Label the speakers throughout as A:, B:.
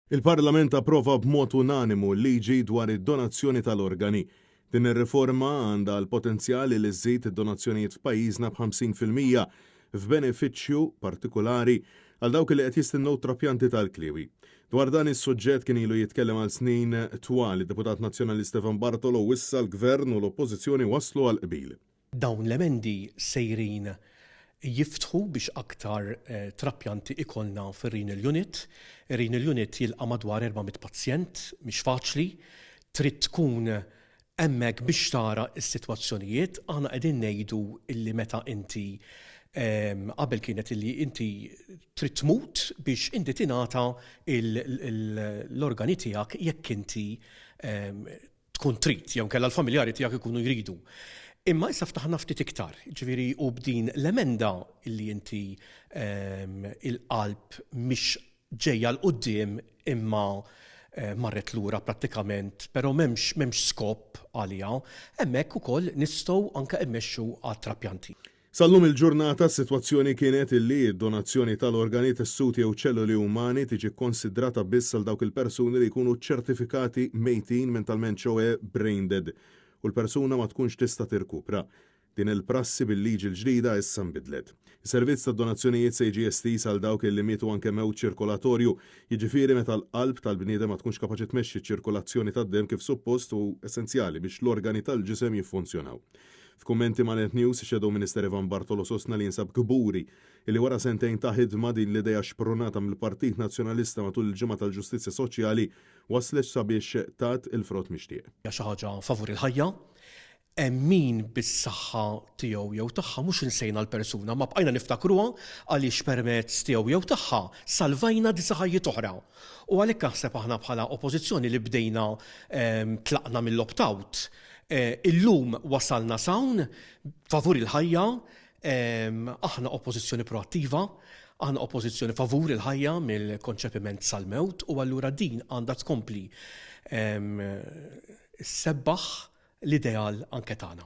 A: Il-Parlament approva b'mod unanimu l-liġi dwar id-donazzjoni tal-organi. Din ir-riforma għandha l-potenzjal li żżid id-donazzjonijiet f'pajjiżna b'50% f'benefiċċju partikulari għal dawk li qed jistennew trapjanti tal-kliewi. Dwar dan is-suġġett kien ilu jitkellem għal snin twal id-Deputat Nazzjonalista Ivan Bartolo u issa l-Gvern u l-Oppożizzjoni waslu għal qbil.
B: Dawn l-emendi sejrin jiftħu biex aktar trapjanti ikollna fir-Renal Unit. Ir-Renal Unit jilqa' madwar 400 pazjent, mhix faċli, trid tkun hemmhekk biex tara s-sitwazzjonijiet. Aħna qegħdin ngħidu illi meta inti qabel kienet illi inti trid tmut biex inti tingħata l-organi tiegħek jekk inti tkun trid jew inkella l-familjari tiegħek ikunu jridu. Imma issa ftaħna ftit iktar, ġifieri u b'din l-emenda li inti ehm, il-qalb mhix ġejja 'l quddiem imma eh, marret lura prattikament, però m'hemmx m'hemmx skop għaliha, hemmhekk ukoll nistgħu anke immexxu għat-trapjanti.
A: Sal-lum il-ġurnata s-sitwazzjoni kienet illi d-donazzjoni tal-organi, tessuti jew ċelluli umani tiġi kkonsidrata biss għal dawk il-persuni li jkunu ċċertifikati mejtin mentalment ċoe brain dead u l-persuna ma tkunx tista' tirkupra. Din il-prassi bil-liġi l-ġdida issa nbidlet. Is-servizz tad-donazzjonijiet se jiġi estiż għal dawk illi mietu anke mewt ċirkolatorju, jiġifieri meta l-qalb tal-bniedem ma tkunx kapaċi tmexxi ċ-ċirkolazzjoni tad-demm kif suppost u essenzjali biex l-organi tal-ġisem jiffunzjonaw. F'kummenti ma' Net News, ix-Shadow Minister Ivan Bartolo sostna li jinsab kburi illi wara sentejn ta' ħidma din l-idea xprunata mill-Partit Nazzjonalista matul il-Ġimgħa tal-Ġustizzja Soċjali waslet sabiex tat il-frott mixtieq.
B: Hija xi ħaġa favur il-ħajja. Hemm min bis-saħħa tiegħu jew tagħha mhux insejna l-persuna ma bqajna niftakruha għaliex permezz tiegħu jew tagħha salvajna disa' ħajjiet oħra. U għalhekk naħseb aħna bħala Oppożizzjoni li bdejna tlaqna mill-opt-out Illum wasalna s'hawn favur il-ħajja, aħna oppożizzjoni proattiva, aħna oppożizzjoni favur il-ħajja mill-konċepiment sal-mewt u allura din għandha tkompli ssebbaħ l-ideal anke tagħna.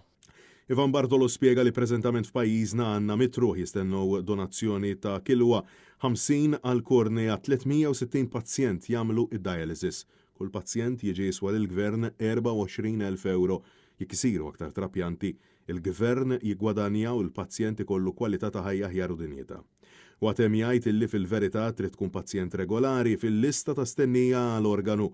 A: Ivan Bartolo spjega li preżentament f'pajjiżna għandna mitruħ jistennew donazzjoni ta' kilwa, 50 għall-kornea, 360 pazjent jagħmlu d-dialysis. Kull pazjent jiġi jiswa lill-Gvern 24,000 ewro. Jekk isiru aktar trapjanti, il-Gvern jiggwadanja u l-pazjent ikollu kwalità ta' ħajja aħjar u dinjità. Huwa temm jgħid illi fil-verità trid tkun pazjent regolari fil-lista ta' stennija għal organu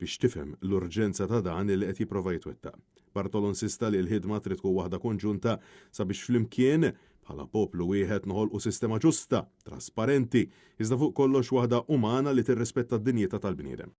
A: biex tifhem l-urġenza ta' dan illi qed jipprova jitwettaq. Bartolo insista li l-ħidma trid tkun waħda konġunta sabiex flimkien, bħala poplu wieħed noħolqu sistema ġusta, trasparenti, iżda fuq kollox waħda umana li tirrispetta d-dinjità tal-bniedem.